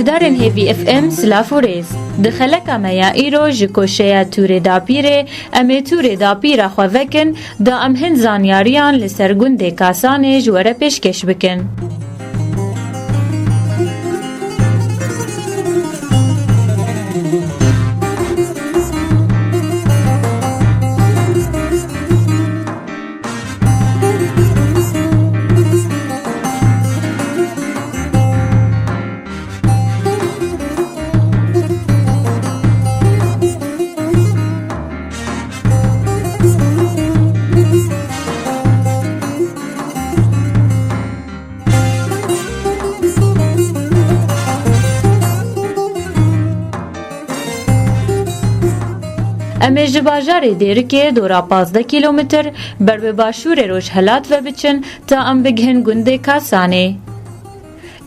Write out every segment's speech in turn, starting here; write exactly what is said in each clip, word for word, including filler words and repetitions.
Darên Hêvî F M, silav û rêz. Di xeleka me ya îro ji koşeya Tûrê Dapîrê, em ê Tûrê Dapîra xwe vekin, da em hin zanyariyan li ser gundê Kasanê ji we re pêşkêş bikin. Em ê ji bajarê Dêrikê dora pazdeh kîlometr ber bi başûrê rojhelat ve biçin, ta em bigihin gundê Kasanê.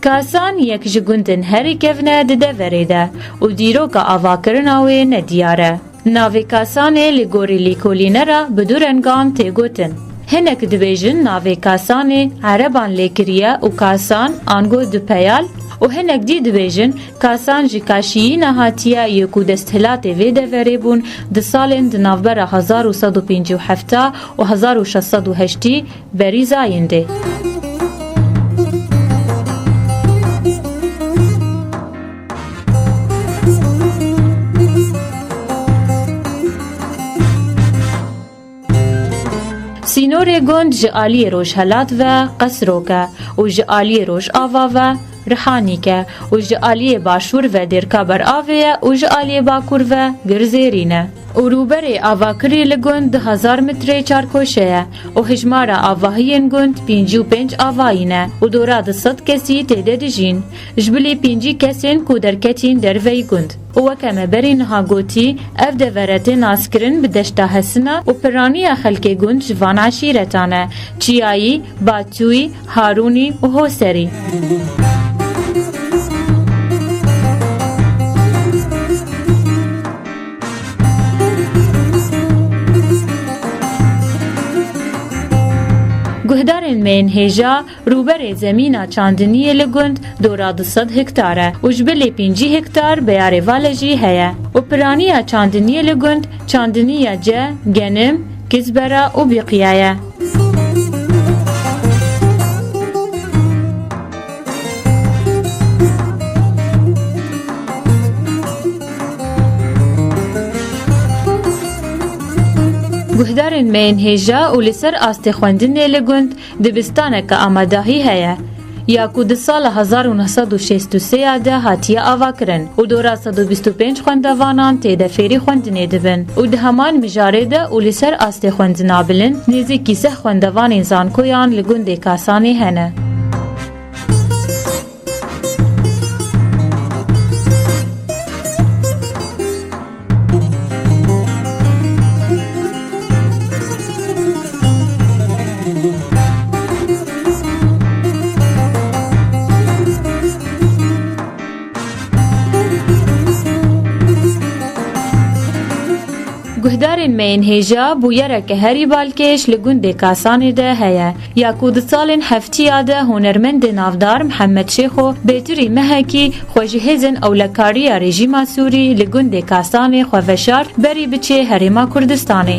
Kasan yek ji gundên herî kevn e di deverê de û dîroka avakirina wê nediyar e. Navê Kasanê li gorî lîkolîne re bi du rengan tê gotin. Hinek dibêjin navê Kasanê ereban lê kiriye û Kasan ango Dupeyal û hinek dî dibêjin Kasan ji kaşiyî nehatiye yê ku desthilatê vê deverê bûn di salên di navbera hezar û sed û pêncî û heft û hezar û şeş sed û heştî berî zayîndê. Sînorê gund ji aliyê rojhelat ve Qesrok e û ji aliyê rojava ve Rihanîk e û ji aliyê başûr ve Dêrka Beravê ye û ji aliyê bakur ve Girzêrîn e. Û rûberê avakirî li gund du hezar metrê çarkoşe ye û hijmara avahiyên gund pêncî û pênc avayî ne û dora du sed kesî tê de dijîn. Ji bilî pêncî kesên ku derketîn derveyî gund. Û weke me berî niha gotî, ev devere tê naskirin bi deşta Hesina û piraniya xelkê gund ji van eşîretan e, Çiyayî, Batûyî, Harûnî û Hoserî. Guhdarên me yên hêja, rûberê zemîna çandiniyê li gund dora du sed hektar e û ji bilî pêncî hektar beyarê vale jî heye û piraniya çandiniyê li gund çandiniya ce, genim, kizbera û bîqiya ye. Guhdarên me yên hêja û li ser astê xwendinê li gund dibistaneke amadahî heye, ya ku di sala hezar û neh sed û şêst û sê ya de hatiye avakirin û dora sed û bîst û pênc xwendevanan tê de fêrî xwendinê dibin û di heman mijarê de û li ser astê xwendina bilind nêzîkî sih xwendevanên zankoyan li gundê Kasanê hene. Guhdarên me yên hêja, bûyereke herî balkêş li gundê Kasanê de heye, ya ku di salên heftiya de hunermendê navdar Mihemed Şêxo bêtirî mehekî xwe ji hêzên ewlekariya rejîma Sûrî li gundê Kasanê xwe veşart berî biçê Herêma Kurdistanê.